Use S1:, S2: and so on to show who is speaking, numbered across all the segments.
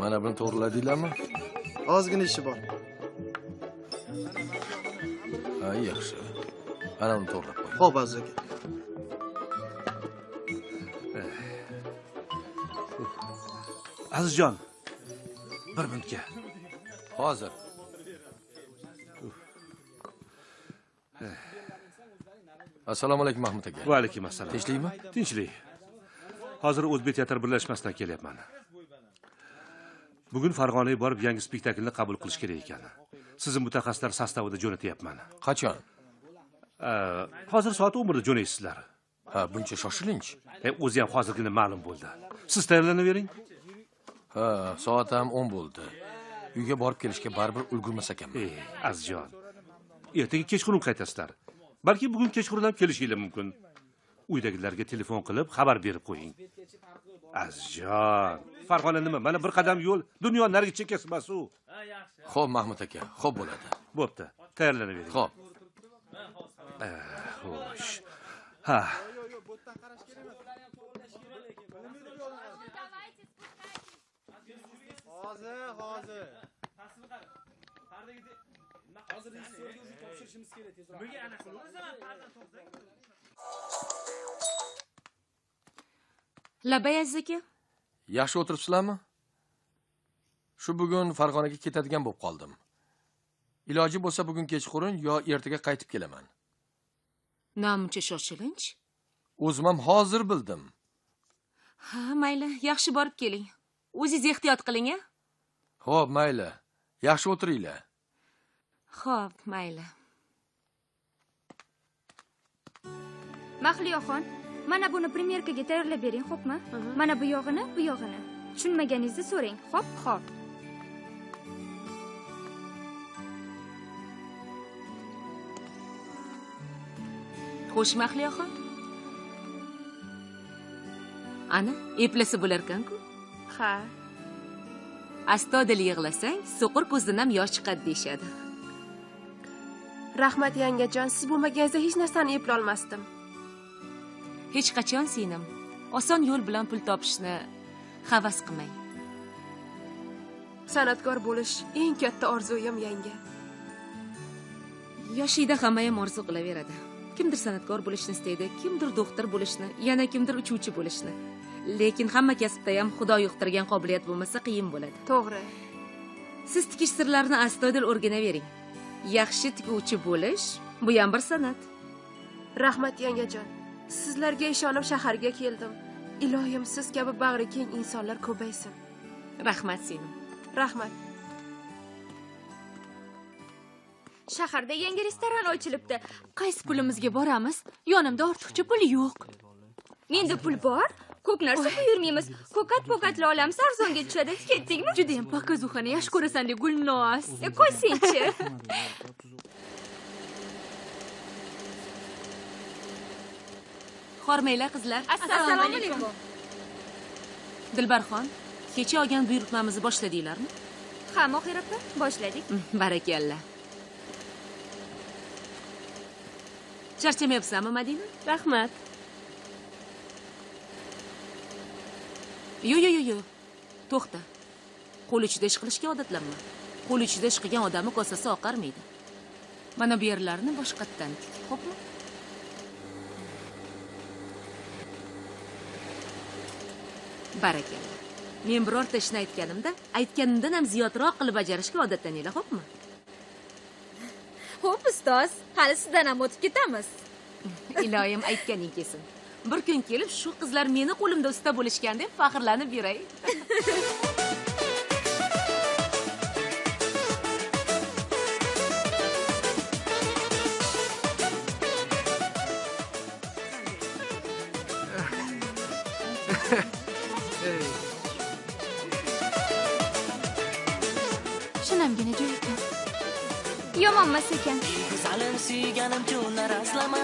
S1: Mana buni to'g'riladinglarmi?
S2: Ozgina ishi bor.
S1: Ha, yaxshi. Mana buni to'g'rilab qo'y.
S2: Xo'p, Aziz aka.
S3: Azizjon, bir minutga.
S1: Hozir. Assalomu alaykum Mahmud aka.
S3: Va alaykum assalom.
S1: Tinchlikmi?
S3: Tinchlik. Hozir O'zbek teatr birlashmasidan kelyapman. Bugun Farg'onaga borib yangi spektaklni qabul qilish kerak ekan. Sizni mutaxassislar sostavida jo'natyapman.
S1: Qachon?
S3: Hozir soat 11 da jo'naysizlar.
S1: Ha, buncha shoshilinch.
S3: O'zi ham hozirgina ma'lum bo'ldi. Siz tayyorlanavering.
S1: Ha, soat ham 10 bo'ldi. Uyga borib kelishga baribir ulgurmas ekanman.
S3: Azizjon, ertaga kechqurun qaytasizlar. Balki bugun kechqurun ham kelishinglar mumkin. Uydagilarga telefon qilib xabar berib qo'ying. Azizjon, Farg'ona nima? Mana bir qadam yo'l, dunyo narigi chekkasi emas u.
S1: Xo'p, Mahmud aka, xo'p bo'ladi.
S3: Bo'pti, tayyorlanavering.
S1: Xo'p.
S3: Xo'sh. Ha.
S2: Hozir.
S4: Hozir rejissyorga o'zi topshirishimiz kerak tezroq.
S5: Labay Aziz aka.
S1: Yaxshi o'tiribsizlarmi? Shu bugun Farg'onaga ketadigan bo'lib qoldim. Iloji bo'lsa bugun kechqurun yo ertaga qaytib kelaman.
S5: Namuncha shoshilinch?
S1: O'zim ham hozir bildim.
S5: Ha, mayli, yaxshi borib keling. O'zingiz ehtiyot qiling-a?
S1: Xo'p, mayli. Yaxshi o'tiringlar.
S5: Xo'p, mayli.
S6: Mahliyoxon, mana buni premyerkaga tayyorlab bering, xo'pmi? Mana bu yog'ini, bu yog'ini. Tushunmaganingizni so'rang, xo'p? Xo'p.
S5: Xo'sh, Mahliyoxon. Ana, eplasa bo'larkan-ku.
S7: Ha.
S5: Astodil yig'lasang, so'qir ko'zdan ham yosh chiqadi deyshadi.
S7: Rahmat yangajon, siz bo'lmaganingizda hech narsani eplolmasdim.
S5: Hech qachon singlim, oson yo'l bilan pul topishni havas qilmang.
S7: San'atkor bo'lish eng katta orzuyim yanga.
S5: Yoshlikda hamma ham orzu qilaveradi. Kimdir san'atkor bo'lishni istaydi, kimdir doktor bo'lishni, yana kimdir uchuvchi bo'lishni. Lekin hamma kasbda ham Xudo yuqtirgan qobiliyat bo'lmasa qiyin bo'ladi.
S7: To'g'ri.
S5: Siz tikish sirlarini astoydil o'rganavering. Yaxshi tikuvchi bo'lish bu ham bir san'at.
S7: Rahmat yangajon. Sizlarga ishonib shaharga keldim. Ilohim siz kabi bag'ri keng insonlar ko'paysin.
S5: Rahmat singlim.
S7: Rahmat.
S6: Shaharda yangi restoran ochilibdi.
S8: Qaysi pulimizga boramiz? Yonimda ortiqcha pul yo'q.
S6: Menda pul bor. Ko'p narsa buyurmaymiz. Ko'kat-po'katli olamiz, arzonga tushadi. Ketdikmi?
S8: Juda ham pokazuxani yaxshi ko'rasan-da, Gulnoz.
S6: Qo'ysinchi.
S5: Hormanglar qizlar.
S6: Assalomu alaykum.
S5: Dilbarxon, kecha olgan buyurtmamizni boshladinglarmi?
S6: Ha, Mohira opa, boshladik.
S5: Barakalla. Charchamayapsanmi, Madina?
S7: Rahmat.
S5: Yo, yo, yo, yo. To'xta. Qo'l uchida ish qilishga odatlanma. Qo'l uchida ish qilgan odamni kosasi oqarmaydi. Mana bu yerlarni boshqatdan tik, xo'pmi? Barakalla. Men birorta ishni aytganimda, aytganimdan ham ziyodroq qilib bajarishga odatlaninglar, xo'pmi?
S8: Xo'p, ustoz, hali sizdan ham o'tib ketamiz.
S5: Iloyim aytganing kelsin. Bir kun kelib shu qizlar meni qo'limda usta bo'lishgan deb faxrlanib yuray.
S8: Shinamgina joy ekan.
S6: Yomon emas ekan.
S9: Go'zalim suyganim arazlama.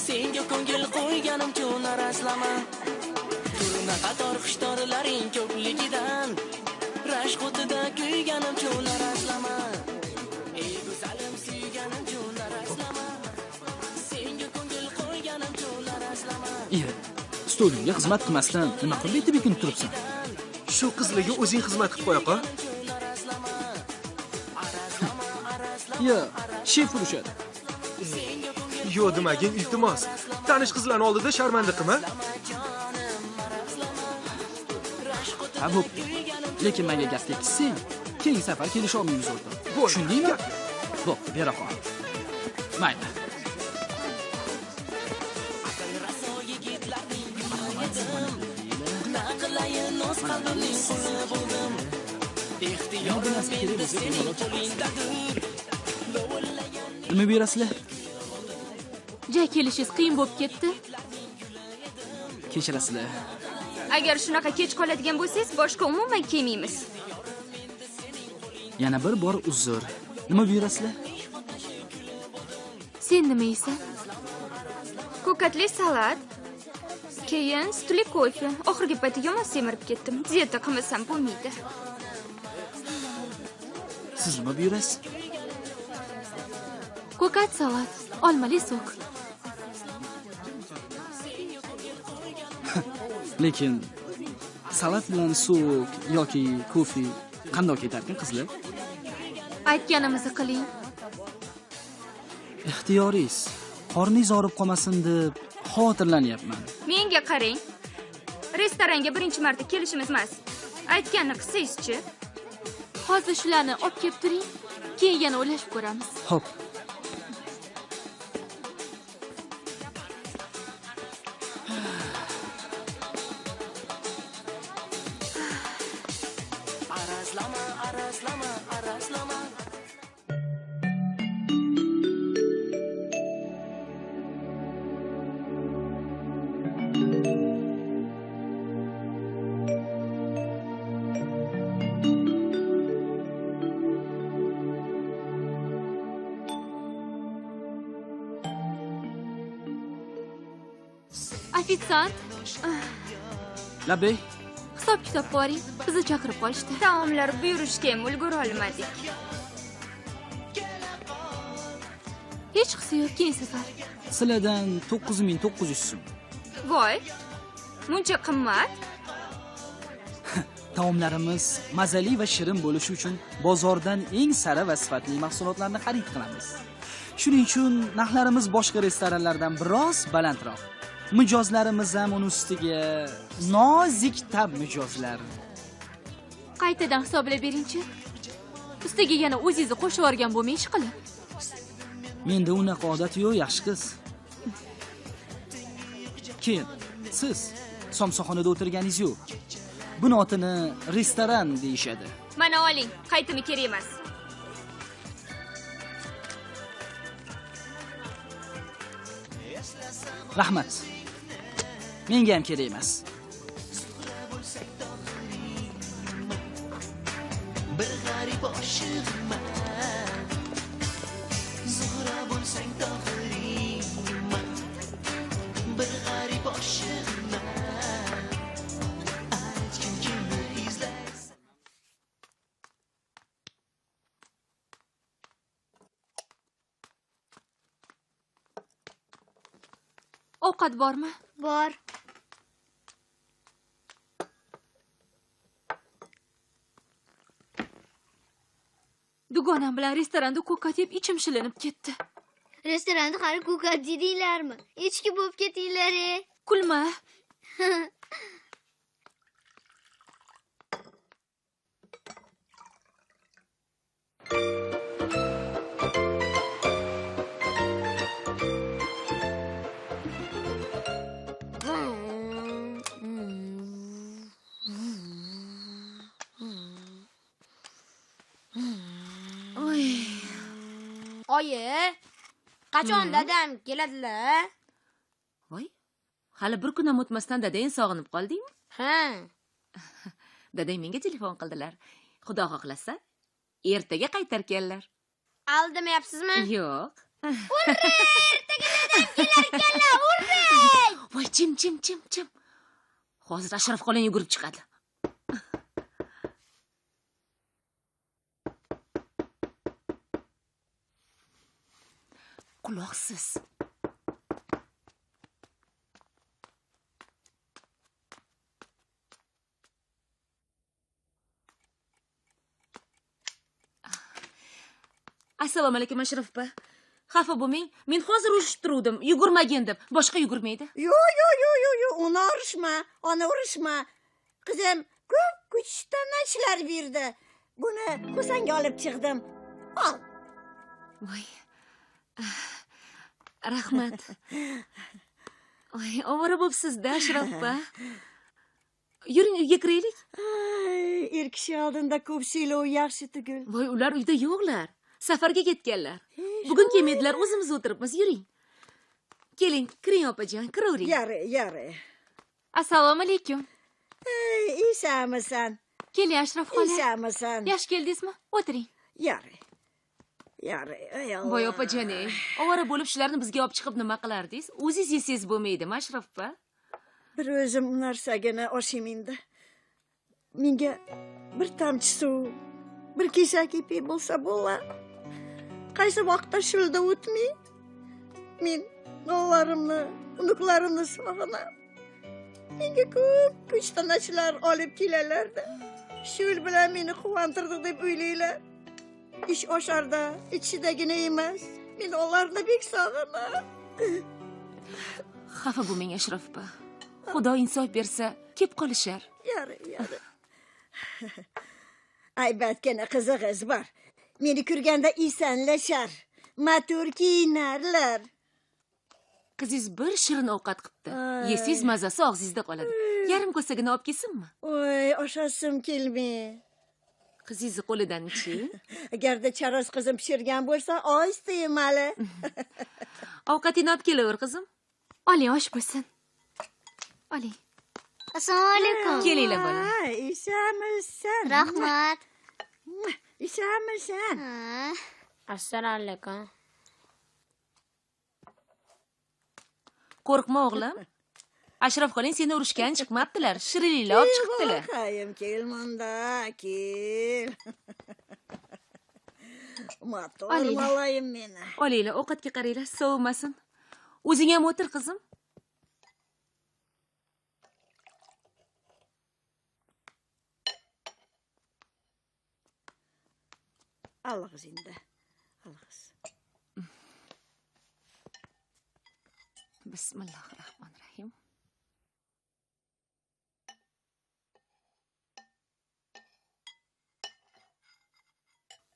S9: Senga ko'ngil qo'yganim arazlama. Turna qator xushtorlaring ko'pligidan rashk o'tida kuyganim arazlama. Ey go'zalim suyganim arazlama. Senga ko'ngil qo'yganim arazlama.
S4: Iya, stolingga xizmat qilmasdan nima qilib etib bekinib turibsan?
S2: Shu qizlarga o'zing xizmat qilib qo'ya qol.
S4: Yo, shef urishadi.
S2: Yo'q demagin, iltimos. Tanish qizlarning oldida sharmanda qilma.
S4: Ha, bo'pti. Lekin menga gap tekkizsang, keyingi safar kelisha olmaymiz o'rtoq. Tushundingmi? Bo'pti, bera qol. Mayli. Nima berasizlar?
S8: Ja kelishingiz qiyin bo'lib ketdi.
S4: Kechirasizlar.
S6: Agar shunaqa kech qoladigan bo'lsangiz, boshqa umuman kelmaymiz.
S4: Yana bir bor uzr. Nima buyurasizlar?
S8: Sen nima yeysan?
S6: Ko'katli salat, keyin sutli kofe. Oxirgi paytda yomon semirib ketdim. Dieta qilmasam bo'lmaydi.
S4: Siz nima buyurasiz?
S8: Ko'kat salat, olmali sok.
S4: Lekin salat bilan sok yoki kofe qanday ketarkan qizlar?
S8: Aytganimizni qiling.
S4: Ixtiyoringiz. Qorningiz og'rib qolmasin deb xavotirlanyapman.
S6: Menga qarang. Restoranga birinchi marta kelishimiz emas. Aytganini qilsangizchi?
S8: Hozir shularni olib kelib turing, keyin yana o'ylashib ko'ramiz.
S4: Xo'p.
S8: Ofitsiant.
S4: Labbay.
S8: Hisob kitob qo'ying, bizni chaqirib qolishdi.
S6: Taomlar buyurishga ham ulgura olmadik.
S8: Hech qisi yo'q, keyin safar.
S4: Sizlardan 9900 so'm.
S6: Voy, muncha qimmat.
S4: Taomlarimiz mazali va shirin bo'lishi uchun bozordan eng sara va sifatli mahsulotlarni xarid qilamiz. Shuning uchun narxlarimiz boshqa restoranlardan biroz balandroq. Mijozlarimiz ham uni ustiga nozik tab mijozlar.
S8: Qaytadan hisoblab beringchi. Ustiga yana o'zingizni qo'shib yuborgan bo'lmang ish qilib.
S4: Menda unaqa odat yo'q, yaxshi qiz. Keyin siz somsaxonada o'tirganingiz yo'q. Buni otini restoran deyishadi.
S6: Mana oling, qaytimi kerak emas.
S4: Rahmat. Menga ham kerak emas.
S9: Bir g'arib oshiqman, Zuhra bo'lsang to'g'ringman. Bir g'arib oshiqman. Aytgin kimni izlaysan?
S8: Ovqat bormi?
S10: Bor.
S8: Dugonam bilan restoranda ko'kat yeb ichim shilinib ketdi.
S10: Restoranda hali ko'kat yedinglarmi? Echki bo'lib ketinglar.
S8: Kulma.
S10: Oyi, qachon dadam keladilar?
S5: Voy, hali bir kun ham o'tmasdan dadang sog'inib qoldingmi?
S10: Ha.
S5: Dadang menga telefon qildilar. Xudo xohlasa, ertaga qaytarkanlar.
S10: Aldamayapsizmi?
S5: Yo'q.
S10: Urra, ertaga dadam kelarkanlar, urra!
S5: Voy, chim chim chim chim. Hozir Ashraf xolang yugurib chiqadi. Quloqsiz. Assalomu alaykum Ashraf opa. Xafa bo'lmang, men hozir urishib turuvdim, yugurmagin deb. Boshqa yugurmaydi.
S11: Yo'q, yo'q, yo'q, yo'q, yo'q, uni urishma, ona urishma. Qizim ko'p kuchtanachlar berdi. Buni ko'sangga olib chiqdim. Ol.
S5: Voy. Rahmat. Voy, ovora bo'psiz-da, Ashraf opa. Yuring uyga kiraylik.
S11: Ay, er kishi oldinda ko'p siylov yaxshi tugul.
S5: Voy, ular uyda yo'qlar. Safarga ketganlar. Bugun kelmaydilar, o'zimiz o'tiribmiz. Yuring. Keling, kiring opajon, kiravering.
S11: Yari, yari.
S8: Assalomu alaykum.
S11: Ey, isamisan?
S8: Keling Ashraf xola.
S11: Isamisan?
S8: Yaxshi keldingizmi? O'tiring.
S11: Yari. Yari, ey Alloh.
S5: Voy opajon, ey. Ovora bo'lib shularni bizga olib chiqib nima qilardingiz? O'zingiz yesangiz bo'lmaydimi, Ashraf opa?
S11: Bir o'zim narsagina oshiminda. Menga bir tomchi suv, bir kesak ipi bo'lsa bo'lar. Qaysi vaqtda shulda o'tmay, men o'g'llarimni, unuqlarimni sog'inaman. Menga ko'p kuchtanachlar olib kelalardi. Shul bilan meni quvontirdi deb o'ylaylar. Ish osharda, ichidagina emas. Men ularni bek sog'inaman.
S5: Xafa bo'lmang Ashraf opa. Xudo insof bersa, kelib qolishar.
S11: Yari, yari. Aybatgina qizig'iz bor. Meni ko'rganda esanlashar, matur kiyinarlar.
S5: Qizingiz bir shirin ovqat qilibdi. Yesangiz mazasi og'zingizda qoladi. Yarim kosagina olib kelsinmi?
S11: Voy, oshasim kelmay.
S5: Qizingizni qo'lidan-chi?
S11: Agarda charos qizim pishirgan bo'lsa, oyista yemali.
S5: Ovqatingni olib kelaver qizim.
S8: Oling, osh bo'lsin. Oling.
S10: Assalomu alaykum.
S5: Kelinglar bola.
S11: Isamisan?
S10: Rahmat.
S11: Isamisan?
S12: Assalomu alaykum.
S5: Qo'rqma o'g'lim. Ashraf xolang seni urushgan chiqmabdilar. Shirinliklar olib chiqibdilar.
S11: Qayim, kel munda, kel. Mator malayim meni.
S5: Olinglar, ovqatga qaranglar, sovimasin. O'zing ham o'tir qizim.
S11: Alg'iz endi. Alg'iz.
S5: Bismillahirrohmanirrohim.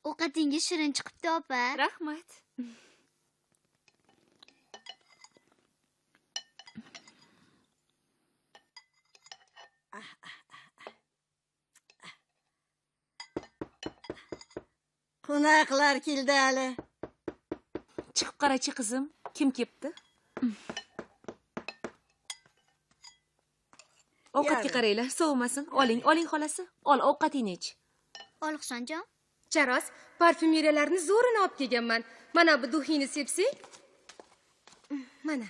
S10: Ovqatingiz shirin chiqibdi opa.
S8: Rahmat.
S11: Qo'noqlar keldi hali.
S5: Chiqib qarachi qizim, kim kelibdi? Ovqatga qaranglar, sovimasin. Oling, oling xolasi. Ol ovqatingni ich.
S10: Ol Husanjon.
S7: Charos, parfyumeriyalarni zo'rini olib kelganman. Mana bu duxini sepsang. Mana,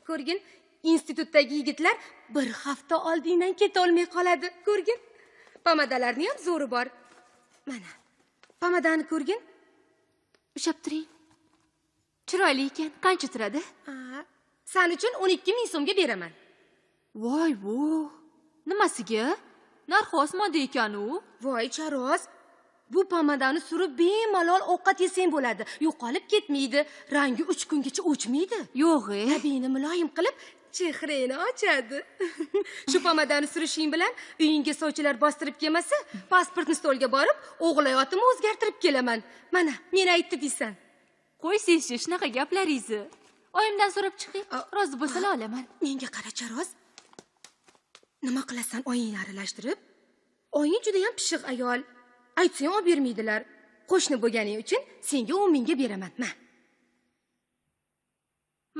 S7: ko'rgin, institutdagi yigitlar bir hafta oldingdan keta olmay qoladi. Ko'rgin. Pomadalarni ham zo'ri bor. Mana. Pomadani ko'rgin.
S8: Ushlab turing. Chiroyli ekan. Qancha turadi?
S7: Sen uchun 12 ming so'mga beraman.
S8: Voy vo. Nimasiga? Narxi osmonda ekan u.
S7: Voy charos. Bu pomadani surib bemalol ovqat yesang bo'ladi. Yo'qolib ketmaydi. Rangi 3 kungacha o'chmaydi.
S8: Yo'q,
S7: Tabiiyni muloyim qilib chehrangni ochadi. Shu pomadani surishing bilan uyingga sovchilar bostirib kelmasa, pasportni stolga borib, o'g'layotimni o'zgartirib kelaman. Mana, men aytdi deysan.
S8: Qo'ysangizchi shunaqa gaplaringizni. Oyimdan so'rab chiqing, rozi bo'lsalar olaman.
S7: Menga qara charos. Nima qilasan oyingni aralashtirib? Oying juda ham pishiq ayol. Aytsang olib bermaydilar. Qo'shni bo'lganing uchun senga 10 mingga beraman. Ma.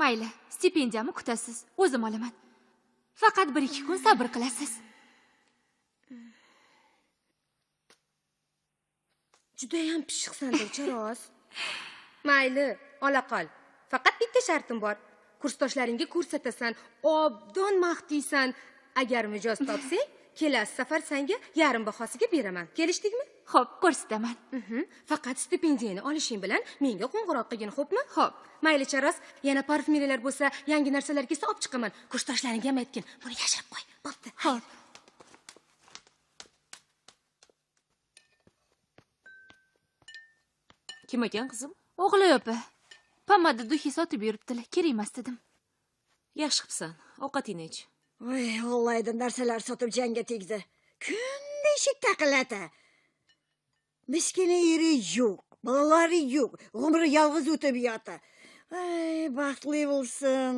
S8: Mayli, stipendiyamni kutasiz, o'zim olaman. Faqat 1-2 kun sabr qilasiz.
S7: Juda ham pishiqsan-da, charos. Mayli, ola qol. Faqat bitta shartim bor. Kursdoshlaringga ko'rsatasan, obdon maqtiysan. Agar mijoz topsang, kelasi safar senga yarim bahosiga beraman. Kelishdikmi?
S8: Xo'p, ko'rsataman.
S7: Faqat stipendiyani olishing bilan menga qo'ng'iroq qilgin, xo'pmi? Xo'p. Mayli charos, yana parfyumeriyalar bo'lsa, yangi narsalar kelsa olib chiqaman. Kursdoshlaringga ham aytgin. Buni yashirib qo'y. Bo'pti.
S8: Xo'p.
S5: Kim ekan qizim?
S8: O'g'li opa, pomada duxi sotib yuribdilar, kerak emas dedim.
S5: Yaxshi qilibsan, ovqatingni ich.
S11: Voy, Allohdan narsalar sotib janga tegdi. Kunda eshik taqillata. Miskini eri yo'q, bolalari yo'q, umri yolg'iz o'tib yotdi. Ay, baxtli bo'lsin.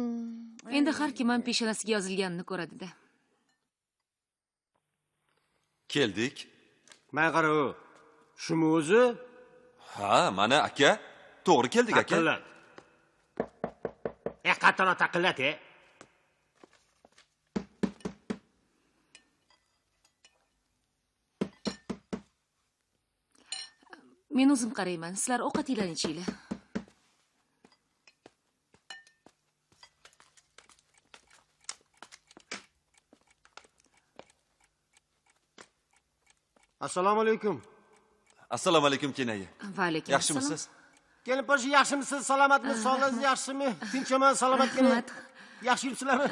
S5: Endi har kim ham peshonasiga yozilganini ko'radi-da.
S13: Keldik.
S14: Mana qara u. Shumi o'zi?
S13: Ha, mana aka. To'g'ri keldik aka.
S14: Taqillat. Qattiqroq taqillat,
S5: Men o'zim qarayman. Sizlar ovqatinglarni ichinglar.
S14: Assalomu alaykum.
S13: Assalomu alaykum kenaya.
S5: Va alaykum.
S13: Yaxshimisiz?
S14: Kelin poshi yaxshimisiz? Salomatmisiz? Sog'ligingiz yaxshimi? Tinchmi? Salomatgina. Yaxshi yuribsizlarmi?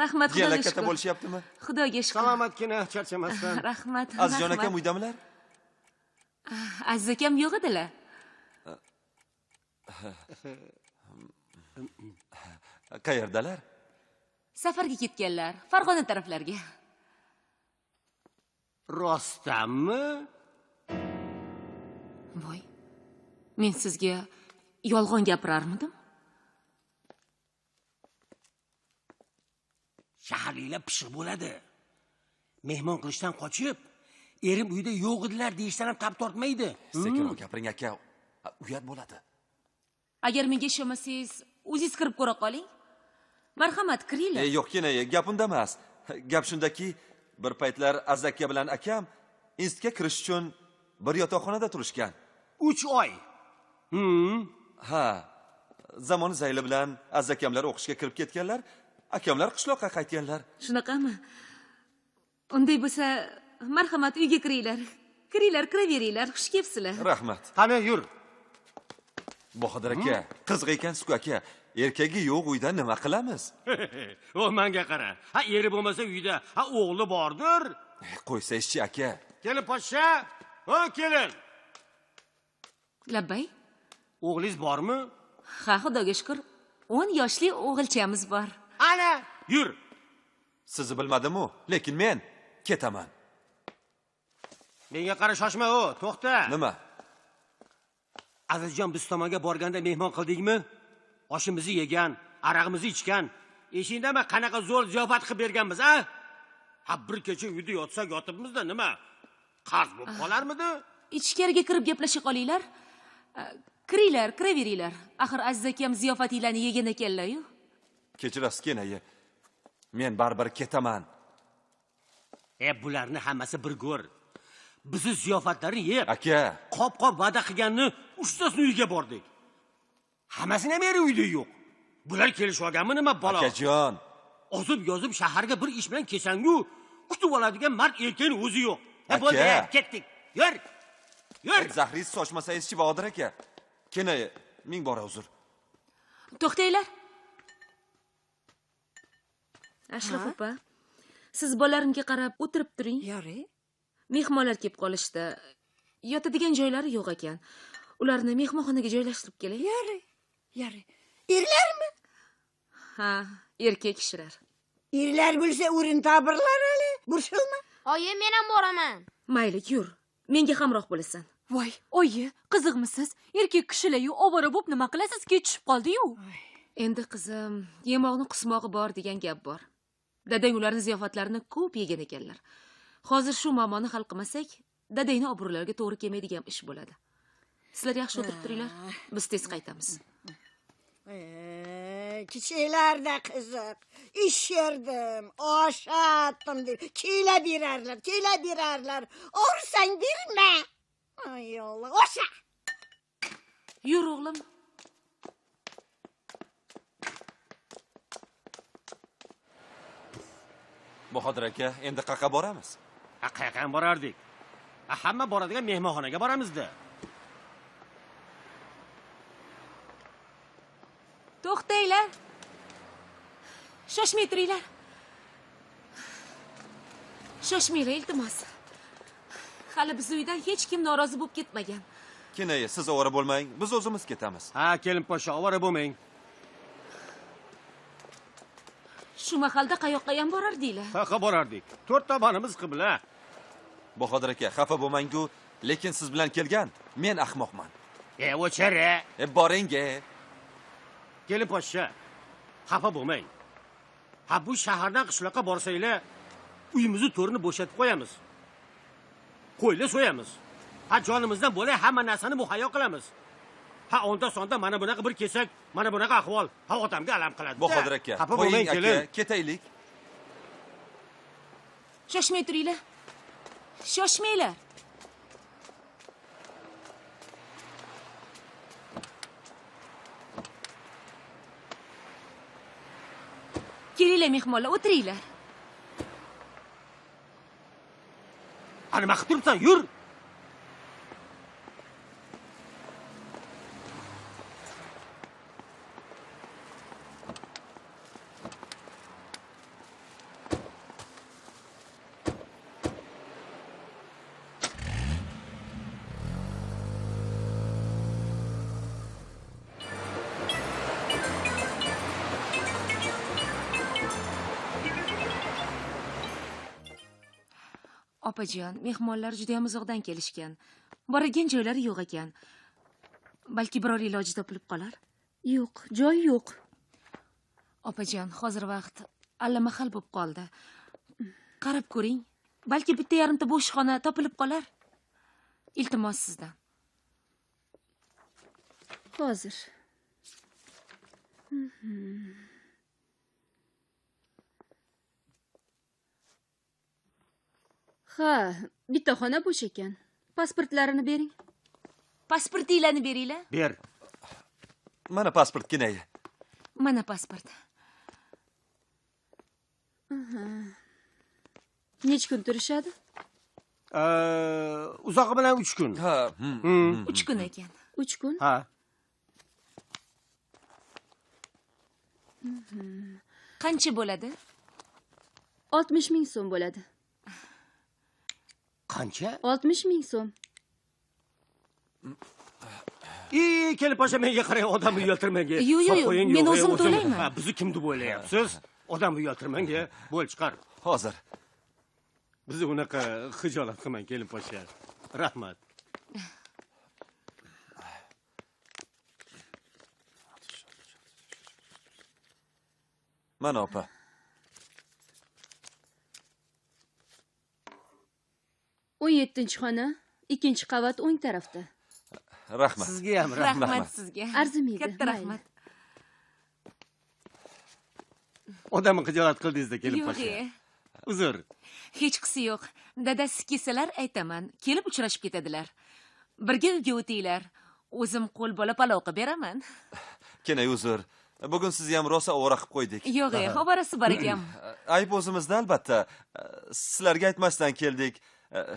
S5: Rahmat, Xudoga
S13: Jiyanlar
S5: shukr.
S13: katta bo'lishyaptimi?
S5: Xudoga shukr.
S14: Salomatgina, charchamasdan.
S5: Rahmat.
S13: Azizjon akam uydamilar?
S5: Aziz akam yo'q edilar.
S13: Qayerdalar?
S5: Safarga ketganlar, Farg'ona taraflarga.
S14: Rostdanmi?
S5: Voy. Men sizga yolg'on gapirarmidim?
S14: Shaharliklar pishiq bo'ladi. Mehmon qilishdan qochib, erim uyda yo'q edilar deyishdan ham tap tortmaydi.
S13: Sekinroq gapiring aka, uyat bo'ladi.
S5: Agar menga ishonmasangiz, o'zingiz kirib ko'ra qoling. Marhamat, kiringlar.
S13: Yo'q, kenaya, gap unda emas. Gap shundaki, bir paytlar Aziz aka bilan akam institutga kirish uchun bir yotoqxonada turishgan.
S14: 3 oy.
S13: Ha, zamoni zayli bilan Aziz akamlar o'qishga kirib ketganlar, akamlar qishloqqa qaytganlar.
S5: Shunaqami? Unday bo'lsa, marhamat, uyga kiringlar. Kiringlar, kiraveringlar, xush kelibsizlar.
S13: Rahmat.
S14: Qani, yur.
S13: Bahodir aka, qiziq ekansiz-ku aka. Erkagi yo'q uyda nima qilamiz?
S14: O, menga qara. Ha, eri bo'lmasa uyda, ha, o'g'li bordir.
S13: Qo'ysangizchi aka.
S14: Kelin poshsha, o kelin.
S5: Labbay.
S14: O'g'lingiz bormi?
S5: Ha, Xudoga shukr, 10 yoshli o'g'ilchamiz bor.
S14: Ana, yur.
S13: Sizni bilmadim-u, lekin men ketaman.
S14: Menga qara, shoshma, o, to'xta.
S13: Nima?
S14: Azizjon biz tomonga borganda mehmon qildikmi? Oshimizni yegan, arog'imizni ichgan. Esingdami qanaqa zo'r ziyofat qilib berganmiz, a? Ha, bir kecha uyda yotsak yotibmiz-da, nima? Qarz bo'lib qolarmidi?
S5: Ichkariga kirib gaplasha qolinglar. Kiringlar, kiraveringlar. Axir Aziz akam ziyofatinglarni yegan ekanlar-yu.
S13: Kechirasiz, kenaya. Men baribir ketaman.
S14: Bularni hammasi bir go'r. Bizi ziyofatlarni yeb,
S13: aka,
S14: qop-qop va'da qilganni uchtasini uyiga bordik. Hammasini ham eri uyda yo'q. Bular kelishib olganmi nima balo?
S13: Akajon,
S14: ozib yozib shaharga bir ish bilan kelsangu, kutib oladigan mard erkakning o'zi yo'q. Bo'ldi, ketdik. Yur. Yur.
S13: Zahringiz sochmasangizchi, Bahodir aka. Kenaya, ming bora uzr.
S5: To'xtanglar. Ashraf opa, siz bolalarimga qarab o'tirib turing.
S11: Yori.
S5: Mehmonlar kelib qolishdi. Yotadigan joylari yo'q ekan. Ularni mehmonxonaga joylashtirib kelay.
S11: Yori, yori. Erlarmi?
S5: Ha, erkak kishilar.
S11: Erlar bo'lsa o'rin topirlar hali. Burshilma.
S12: Oyi, men ham boraman.
S5: Mayli, yur. Menga hamroh bo'lasan.
S8: Voy, oyi, qiziqmisiz? Erkak kishilar-yu ovora bo'lib nima qilasiz? Kech tushib qoldi-yu.
S5: Endi qizim, yemoqni qusmog'i bor degan gap bor. Dadang ularning ziyofatlarini ko'p yegan ekanlar. Hozir shu muammoni hal qilmasak, dadangni obro'lariga to'g'ri kelmaydigan ish bo'ladi. Sizlar yaxshi o'tirib turinglar, biz tez qaytamiz.
S11: Kichiklarda qiziq. Ishirdim, oshatdim deb kela berarlar, kela berarlar. Ursang berma. Ay Alloh, osha.
S5: Yur o'g'lim.
S13: Bahodir aka, endi qayerga boramiz?
S14: Ha, qayerga ham borardik? Hamma boradigan mehmonxonaga boramiz-da.
S5: To'xtanglar. Shoshmay turinglar. Shoshmanglar, iltimos. Hali biz uydan hech kim norozi bo'lib ketmagan.
S13: Kenaya, siz ovora bo'lmang, biz o'zimiz ketamiz.
S14: Ha, kelin poshsha, ovora bo'lmang.
S5: Shu mahalda qayoqqa ham borardinglar?
S14: Qayoqqa borardik? To'rt tomonimiz qibla.
S13: Bahodir aka, xafa bo'lmang-ku, lekin siz bilan kelgan men ahmoqman.
S14: O'chir.
S13: Boring.
S14: Kelin poshsha, xafa bo'lmang. Ha, bu shahardan qishloqqa borsanglar, uyimizni to'rini bo'shatib qo'yamiz. Qo'ylar so'yamiz. Ha, jonimizdan bo'lay hamma narsani muhayyo qilamiz. Ha, onda sonda mana bunaqa bir kesak, mana bunaqa ahvol, ha, otamga alam qiladi.
S13: Bahodir aka,
S14: xafa bo'lmang kelin.
S13: Ketaylik.
S5: Shoshmay turinglar. Shoshmanglar. Kelinglar mehmonlar, o'tiringlar.
S14: Nima qilib turibsan? Yur.
S5: Opajon, mehmonlar juda ham uzoqdan kelishgan. Boradigan joylari yo'q ekan. Balki biror iloji topilib qolar?
S7: Yo'q, joy yo'q.
S5: Opajon, hozir vaqt allamahal bo'lib qoldi. Qarab ko'ring, balki bitta yarimta bo'sh xona topilib qolar. Iltimos sizdan.
S7: Hozir. Ha, bitta xona bo'sh ekan. Pasportlarini bering.
S5: Pasportinglarni beringlar.
S14: Ber.
S13: Mana pasport, Kenaya.
S5: Mana pasport.
S7: Necha kun turishadi?
S14: Uzog'i bilan 3 kun.
S13: Ha,
S5: 3 kun ekan.
S7: 3 kun?
S14: Ha.
S5: Qancha bo'ladi?
S7: 60 ming so'm bo'ladi.
S14: Qancha?
S7: 60 ming so'm.
S14: Kelin poshsha, menga qarang, odamni uyaltirmang.
S5: Yo'q, yo'q, men o'zim to'layman.
S14: Ha, bizni kim deb o'ylayapsiz? Odamni uyaltirmang, bo'l chiqar.
S13: Hozir.
S14: Bizni unaqa xijolat qilmang, kelin poshsha. Rahmat.
S13: Mana opa.
S7: 17-xona, 2-qavat o'ng tarafda.
S13: Rahmat.
S14: Sizga ham rahmat.
S5: Rahmat sizga.
S7: Arzimaydi.
S5: Katta rahmat.
S14: Odamni xijolat qildingiz-da, kelin poshsha. Uzr.
S5: Hechqisi yo'q. Dadasi kelsalar aytaman, kelib uchrashib ketadilar. Birga uyga o'tinglar. O'zim qo'l bola palov qilib beraman.
S13: Kenay, uzr. Bugun sizni ham rosa ovora qilib qo'ydik.
S5: Yo'q, ovorasi bor ekan.
S13: Ayb o'zimizda albatta. Sizlarga aytmasdan keldik.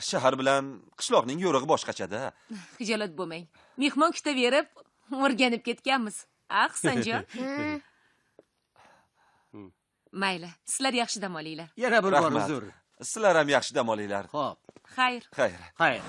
S13: Shahar bilan qishloqning yo'rig'i boshqachada.
S5: Xijolat bo'lmang. Mehmon kutaverib, o'rganib ketganmiz. A, Husanjon? Mayli, sizlar yaxshi dam olinglar.
S14: Yana bir bor uzr.
S13: Sizlar ham yaxshi dam olinglar.
S14: Xo'p.
S5: Xayr.
S13: Xayr.
S14: Xayr.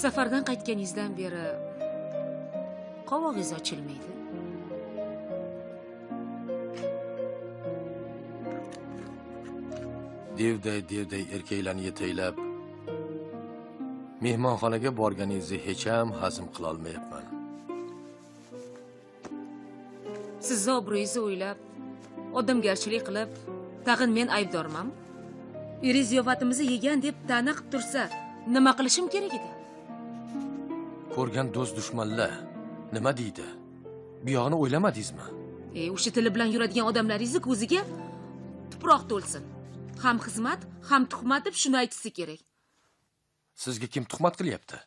S5: Safardan qaytganingizdan beri qovog'ingiz ochilmaydi.
S1: Devday devday erkaklarni yetaklab mehmonxonaga borganingizni hech ham hazm qila olmayapman.
S5: Sizni obro'yingizni o'ylab, odamgarchilik qilib, tag'in men aybdorman. Eringiz ziyofatimizni yegan deb ta'na qilib tursa, nima qilishim kerak edi?
S1: Ko'rgan do'st dushmanlar nima deydi? Bu yog'ini o'ylamadingizmi?
S5: O'sha tili bilan yuradigan odamlaringizni ko'ziga tuproq to'lsin. Ham xizmat, ham tuhmat deb shuni aytishsa kerak.
S1: Sizga kim tuhmat qilyapti?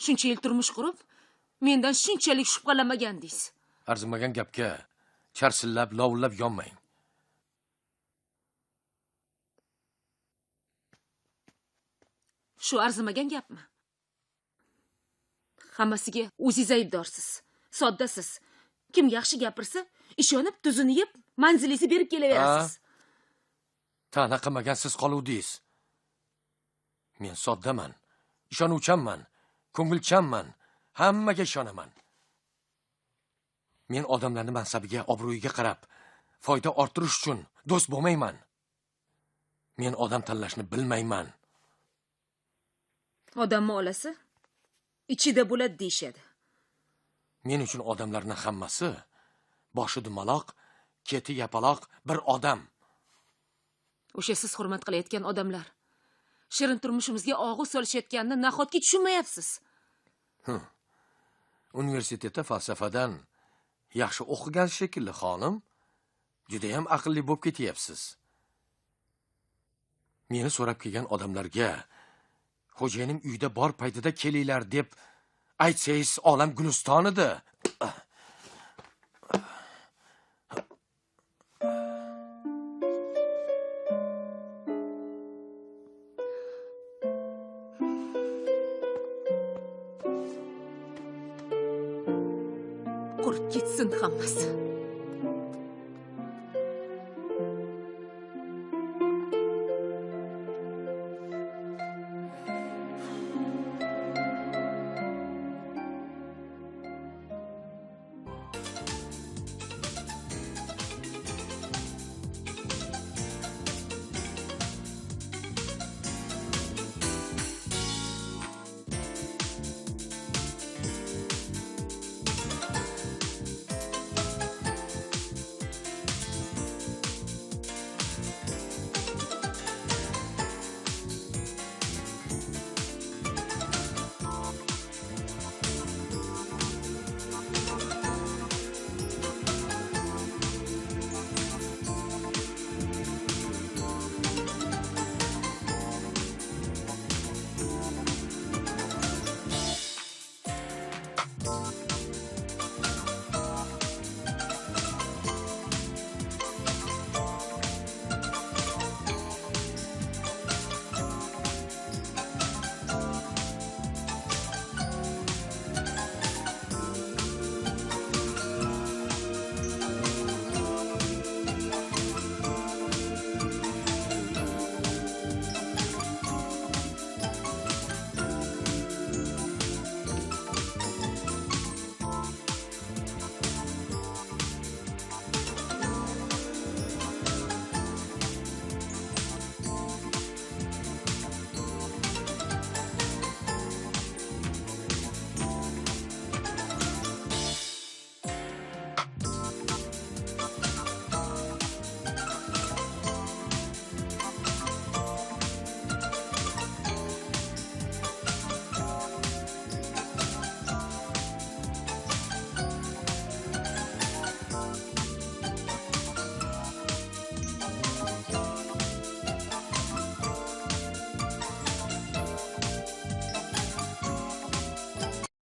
S5: Shuncha yil turmush qurib, mendan shunchalik shubhalanmagandingiz.
S1: Arzimagan gapga charsillab, lovullab yonmang.
S5: Shu arzimagan gapmi? Hammasiga o'zingiz aybdorsiz. Soddasiz. Kim yaxshi gapirsa, ishonib tuzini yeb, manzilingizni berib kelaverasiz.
S1: Ta'na qilmagan siz qoluvdingiz. Men soddaman, ishonuvchanman, ko'ngilchanman, hammaga ishonaman. Men odamlarning mansabiga, obro'yiga qarab foyda orttirish uchun do'st bo'lmayman. Men odam tanlashni bilmayman.
S5: Odamni olasi ichida bo'ladi deyishadi.
S1: Men uchun odamlarning hammasi boshi dumaloq, keti yapaloq bir odam.
S5: O'sha siz hurmat qilayotgan odamlar shirin turmushimizga og'u solishayotganini nahotki tushunmayapsiz?
S1: Universitetda falsafadan yaxshi o'qigan shekilli xonim, juda ham aqlli bo'lib ketyapsiz. Meni so'rab kelgan odamlarga xo'jayinim uyda bor paytida kelinglar deb aytsangiz olam guliston edi.
S5: Qurib ketsin hammasi.